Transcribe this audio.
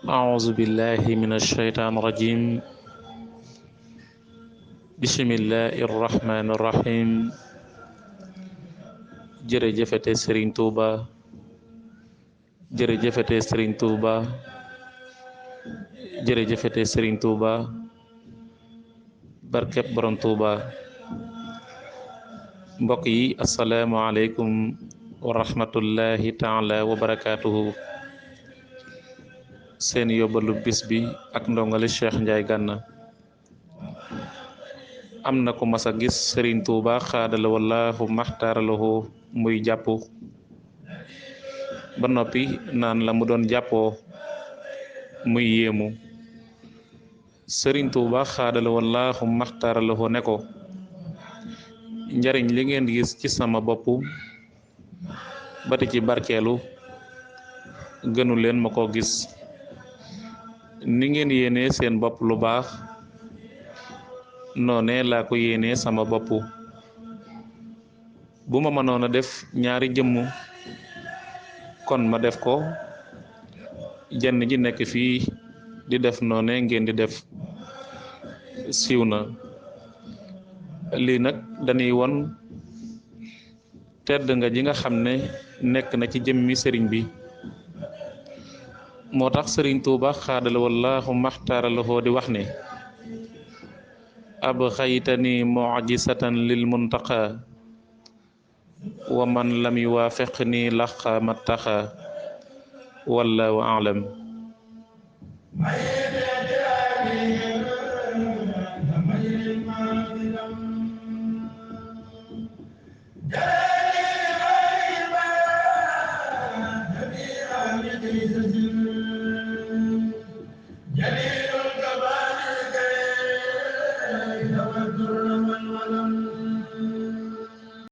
أعوذ بالله من الشيطان الرجيم بسم الله الرحمن الرحيم jërëjëfate Serigne Touba jërëjëfate Serigne Touba jërëjëfate Serigne Touba barkeb borom Touba mbokk yi asalaamualeykum wa rahmatullahi taala wa barakaatuhu seen yóbbalu bis bi ak ndongali Cheikh Ndiaye Gana am na ko mas a gis Serigne Touba xaadala wallahu maxtaaralahu muy jàpp ba noppi naan la mu doon jàppoo muy yéemu Serigne Touba xaadala wallahu maxtaaralahu ne ko njariñ li ngeen gis ci sama bopp bati ci barkeelu gënu leen ma ko gis ni ngeen yéenee seen bopp lu baax noone laa ko yéenee sama bopp bu ma mënoon a def ñaari jëmm kon ma def ko jenn ji nekk fii di def noone ngeen di def siiw na lii nag dañuy won tedd nga ji nga xam ne nekk na ci jëmmi sëriñ bi moo tax sëriñ Tuuba xaadala wallahu maxtaaralahoo di wax ne ab xaytani mujisatan lil muntaqa wa man lam yuwaafiq ni laqa mattaqa wallahu aalam